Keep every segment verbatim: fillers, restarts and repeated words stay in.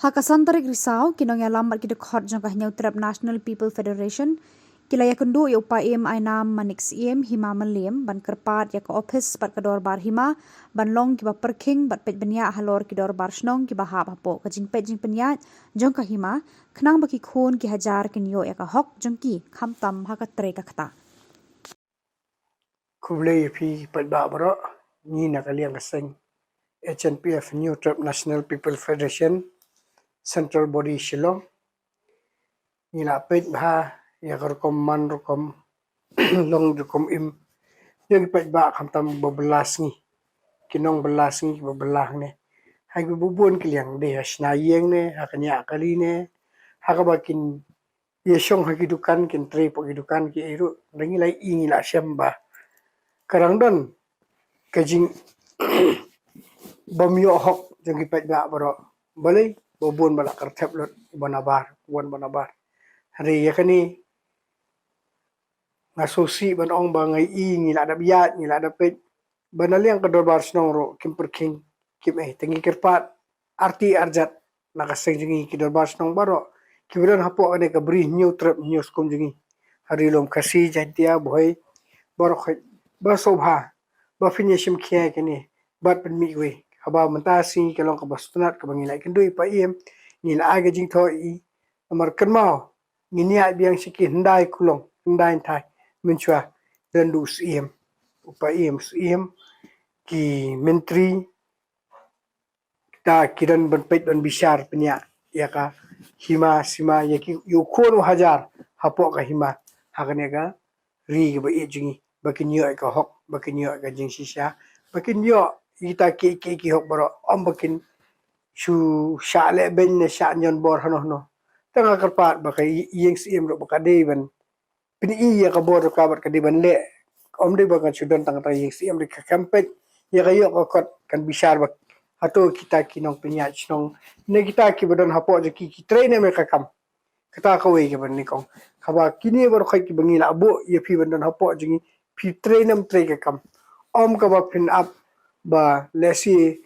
Ha ka san tarik Risaw, ki nongïalam bad ki dkhot jong ka Hynñiewtrep National People Federation ki la ïakynduh ïa u Paiem Ainam Manik Syiem Hima Mylliem ban kyrpad ïa ka ophis bad ka dorbar hima ban long kiba pyrkhing bad peit bniah halor ki dorbar shnong kiba hap hapoh ka jingpeit jingpynïaid jong ka hima, khnang ba ki khun ki hajar kin ïoh ïa ka hok jong ki khamtam ha ka trei ka kta. Khublei ïa phi paidbah baroh, ngi na ka liang ka seng H N P F Hynñiewtrep National People Federation, Central Body Shillong. Ngi la peit bha ïa ka rukom man rukom long rukom im jong ki paidbah khamtam ba bylla sngi, ki nongbylla sngi kiba bylla hangne. Ha kiba bun ki liang, dei ha shna ïing ne, ha ka ñiah kali ne, ha kaba kin ïashong ha ki dukan, kin trei hapoh ki dukan ki ei ruh, da ngi la i ngi la shem ba ka dang don ka jing bym ïoh hok jong ki paidbah baroh. Balei? Ba bun ba la kyrthep lut, ba nabar, bun ba nabar. Hynrei ïa kane nga sngewsih ban ong ba nga i ngi la dep ïaid, ngi la dep peit ba na liang ka dorbar shnong ruh kim pyrkhing, kim ei. Te ngi kyrpad arti arjat na ka seng jong ngi, ki dorbar shnong baroh kiba don hapoh kane ka bri Hynñiewtrep Hynñiewskum jong ngi, ha Ri Lum Khasi, Jaintia, Bhoi, baroh khoit, ba sngewbha ba phin ïa shim khia ïa kane bad pynmih wei. Haba mynta sngi ka long kaba sngewtynnat kaba ngi la ïakynduh ïa u Paiem, ngi la ai ka jingthoh ïa i, namar kynmaw ngin ïaid biang sha ki hyndai kulong, hyndai hynthai mynshuwa don u Syiem, u Paiem, u Syiem, ki myntri, kita ki don ban peit ban bishar pynïaid ïa ka hima sima, ïa ki, ïa u khun u hajar hapoh ka hima ha kane ka ri kaba ïeit jong ngi, ba kin ïoh ïa ka hok, ba kin ïoh ïa ka jingshisha, ba kin ïoh ïa kita ki, ki, ki hok baroh, ym ba kin shu shah leh beiñ ne shah ñion bor hano hano. Te nga kyrpad ba ka ï-, ïing Syiem ruh ba ka dei ban pyni ïa ka bor ka bad ka dei ban leh. Ym dei ba kan shu don tang tang ïing Syiem, dei ka kam peit ïa ka ïoh ka kot, kan bishar ba hato kita ki nongpynïaid shnong ne kita kiba don hapoh jong ki, ki trei ne em ïa ka kam. Kata kawei kaba nyngkong. Kaba kine baroh khoit kiba ngi la buh ïa phi ban don hapoh jong ngi, phi trei ne em trei ka kam. Ym kaba phin ap ba lehse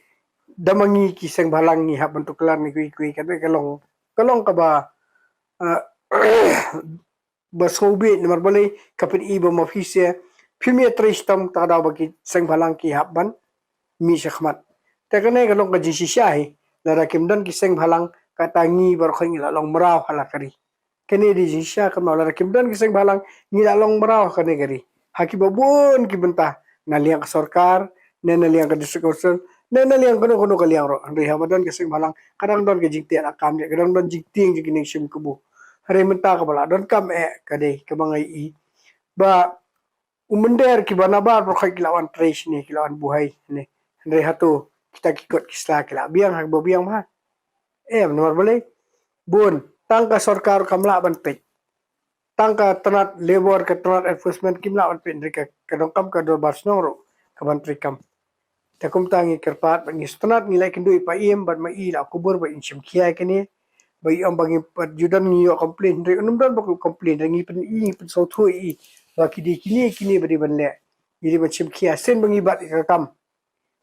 da ma ngi ki seng bhalang ngi hap ban tuklar ne kiwei kiwei, kata ka long, ka long kaba, eh, ba sngewbha namar balei, ka pyni ba ma phi se phim ïa trei shitom, ta ka daw ba ki seng bhalang ki hap ban mih shakhmat. Te kane ka long ka jingshisha hi, lada kim don ki seng bhalang, kata ngi baroh khoit ngi la long mraw ha la ka ri. Kane dei jingshisha, kynmaw, lada kim don ki seng bhalang, ngi la long mraw ha kane ka ri. Ha kiba bun ki bynta, na liang ka sorkar, ne na liang ka district council, ne na liang kano kano ka liang ruh. Hynrei haba don ka seng bhalang, ka dang don ka jingtieng kam, ka dang don jingtieng jong ki nongshim kabu. Hynrei mynta kaba la donkam eh ka dei kaba nga i ba u mynder kiba nabar baroh khoit ki la wan trei shane, ki la wan buhai ne. Hynrei hato kita ki kot ki sla ki la biang ha kiba biang bha? Em, namar balei? Bun, tang ka sorkar kam lah ban peit. Tang ka tnat labor, ka tnat enforcement kim lah ban peit, hynrei ka, ka donkam ka dorbar shnong ruh ka ban trei kam. Te kumta ngi kyrpad bad ngi sngewtynnat, ngi la ïakynduh ïa i Paiem bad ma i la kubur ba in shim khia ïa kane. Ba i ong ba ngi pat ju don ngi ïoh complain, hynrei ym don ba complain, hynrei ngi pyn-i, ngi pynsngewthuh ïa i ba ki dei kine kine ba dei ban leh. Ngi dei ban shim khia shen ba ngi bat ïa ka kam.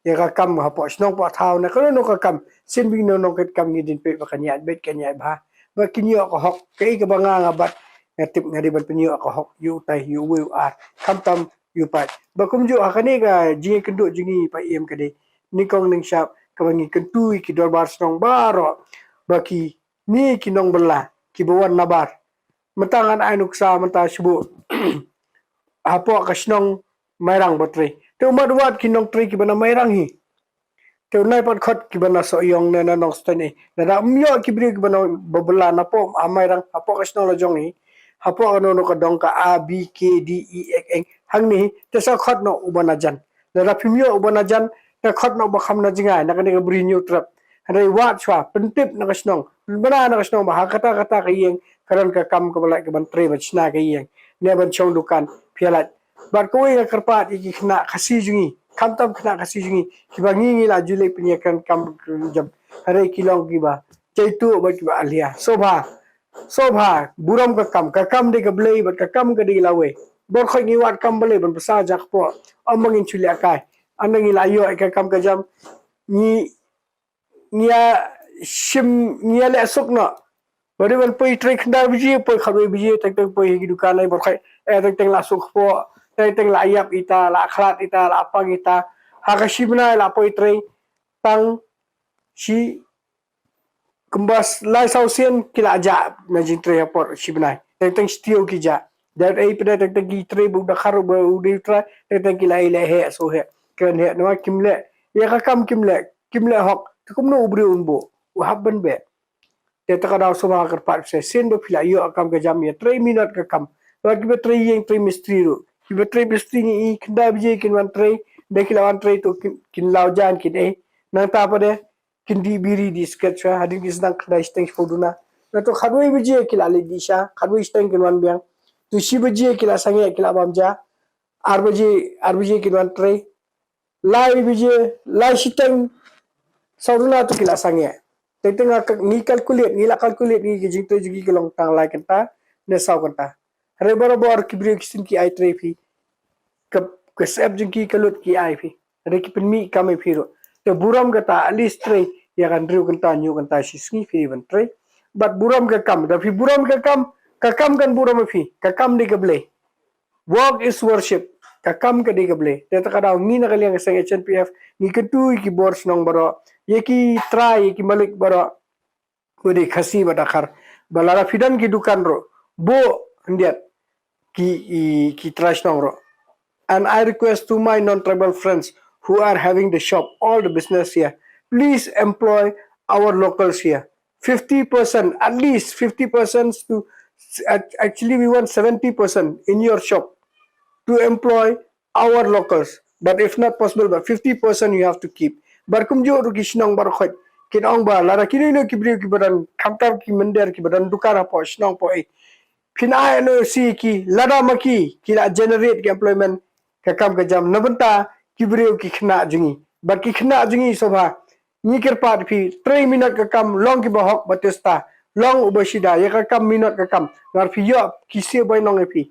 Ïa ka kam hapoh shnong poh thaw ne kano kano ka kam, shen ba ngi nongkit kam ngi dei ban peit ba kan ïaid beit, kan ïaid bha, ba kin ïoh ka hok. Kaei kaba nga nga bat, nga tip nga dei ban pynïoh ka hok ïa utai, ïa uwei u ar, khamtam ïa u paid. Ba kumjuh ha kane ka jingïakynduh jong ngi i Paiem, ka dei nyngkong nyngshap kaba ngi kyntu ïa ki dorbar shnong baroh ba kine ki nongbylla kiba wan nabar. Mynta ngan ai nuksa mynta shuh, hapoh ka shnong Mairang ba trei. Te u mat wat ki nongtrei kiba na Mairang hi. Te u nai pat khot kiba na Sohiong ne na Nongstoiñ, eh. Lada ym ïoh ki briew kiba na, ba bylla napoh ha Mairang, hapoh ka shnong la jong hi, hapoh kano kano ka dong ka A, B, K, D, E, F, G hangne hi, te sa khot noh uba na jan. Lada phim ïoh uba na jan, te khot noh uba kham na jngai na kane ka bri Hynñiewtrep. Hynrei wat shuwa, pyntip na ka shnong, pynbna na ka shnong ba ha kata kata ka ïing ka don ka kam kaba lait ka ban trei, ban shna ka ïing, ne ban shong dukan, phi lait. Bad kawei nga kyrpad ïa ki khynnah Khasi jong ngi, khamtam khynnah Khasi jong ngi kiba ngi ngi la ju leit pynïakren kam jam, hynrei ki long kiba jaituh bad kiba alia. Sngewbha, sngewbha burom ka kam, ka kam dei ka Blei bad ka kam ka dei lawei. Baroh khoit ngi wad kam balei? Ban pynsah ja kpoh. Ym ba ngin shu leh kai. Ynda ngi la ïoh ïa ka kam ka jam, ngi, ngi ïa shim ngi ïa leh suk noh. Ba dei ban poi trei khyndai baje, poi khatwei baje, teng teng poi ha ki dukan ai bor khai. Eh, teng teng la suk kpoh, teng teng la ïap ita, la khlad ita, la pang ita. Ha ka shi bnai la poi trei tang shi kumba lai saw sien ki la jah na jingtrei ha por shi bnai. Teng teng shi taïew ki jah. Dei ei pdei teng teng ki trei ba u dkhar ba u dei u trai, teng teng ki la ïaleh heh shu heh. Kren heh namar kim leh ïa ka kam, kim leh, kim leh hok. Te kumno u briew un buh? U hap ban beh. Te kata ka daw sngewbha kyrpad shisien ba phi la ïoh ka kam ka jam, ïa trei minot ka kam. Ba kiba trei ïing trei mistri ruh, kiba trei mistri ngi i khyndai baje kin wan trei. Dei ki la wan trei to kin, kin law jan kin ei. Nangta pat de kin dih biri dih sigaret shuwa hadien ki sdang khyndai shiteng shiphew duna. Na to khatwei baje ki la leit dih sha, khatwei shiteng kin wan biang. To shi baje ki la sangeh, ki la bam ja. Ar baje, ar baje kin wan trei. Lai baje, lai shiteng, saw duna to ki la sangeh. Teng teng nga ka, ngi calculate, ngi la calculate ngi ki jingtrei jong ki ka long tang lai kynta ne saw kynta. Hynrei barabor ki briew ki shin ki ai trei phi. Ka, ka sep jong ki ka lut ki ai phi. Hynrei ki pynmih kam ïa phi ruh. Te burom kata, at least trei ïa ka hynriew kynta hynñiew kynta shi sngi phi dei ban trei. Bad burom ka kam, da phi burom ka kam, ka kam kan burom ïa phi, ka kam dei ka Blei. Work is worship. Ka kam ka dei ka Blei. Te kata ka daw ngi na ka liang ka seng H N P F ngi kyntu ïa ki bor shnong baroh, ïa ki trai, ïa ki malik baroh, ba dei Khasi bad Dkhar. Ba lada phi don ki dukan ruh, buh khyndiat ki, i, ki trai shnong ruh. And I request to my non-tribal friends who are having the shop, all the business here, please employ our locals here. Fifty percent, at least fifty percent to, act-, actually we want seventy percent in your shop to employ our locals. But if not possible, but fifty percent you have to keep. Bad kumjuh ruh ki shnong baroh khoit kin ong ba lada kino kino ki briew kiba don, khamtam ki mynder kiba don dukan hapoh shnong hapoh ei, phin ai N O C ki, lada ma ki ki la generate ki employment, ka kam ka jam na bynta ki briew ki khynnah jong ngi. Bad ki khynnah jong ngi sngewbha, ngi kyrpad phi, trei minot ka kam, long kiba hok ba tista, long uba shida ïa ka kam, minot ka kam. Namar phi ïoh ki siew bainong ïa phi.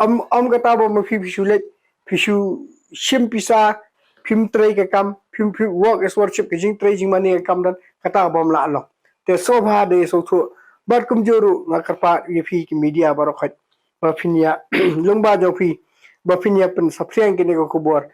Ym, ym kata ba ma phi phi shu leit, phi shu shim pisa, phim trei ka kam, phim, phim, work is worship, ka jingtrei jingmane ka kam don, kata bym lah long. Te sngewbha de sngewthuh. Bad kumjuh ruh nga kyrpad ïa phi ki media baroh khoit, ba phin ïa, lyngba jong phi, ba phin ïa pynsaphriang kane ka khubor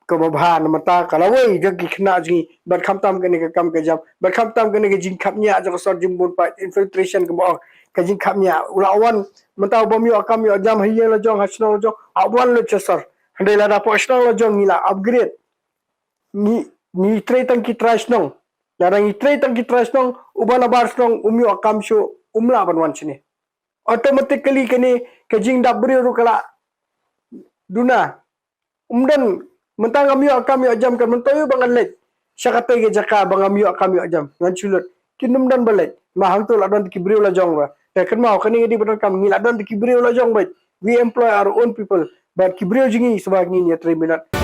kaba bha na mynta ka lawei jong ki khynnah jong ngi, bad khamtam kane ka kam ka jam, bad khamtam kane ka jingkhapngiah jong ka sor jingbun paid, infiltration kaba ong, ka jingkhapngiah. U la wan mynta u bym ïoh kam ïoh jam ha ïing la jong, ha shnong la jong, u wan lut sha sor. Hynrei lada hapoh shnong la jong ngi la upgrade, ngi, ngi trei tang ki trai shnong. Lada ngi trei tang ki trai shnong, uba nabar shnong um ïoh kam shuh, um lah ban wan shane. Automatically kane ka jingdap briew ruh ka la duna. Um don, mynta ngam ïoh kam ïoh jam, kan myntoi ba ngan leit sha katei ka jaka ba ngam ïoh kam ïoh jam, ngan shu lut. Kin ym don ba leit, ma hangto la don ki briew la jong ba. Te kynmaw, kane ka dei ba donkam, ngi la don ki briew la jong ba. We employ our own people. Bad ki briew jong ngi sngewbha ngin ïa trei minot.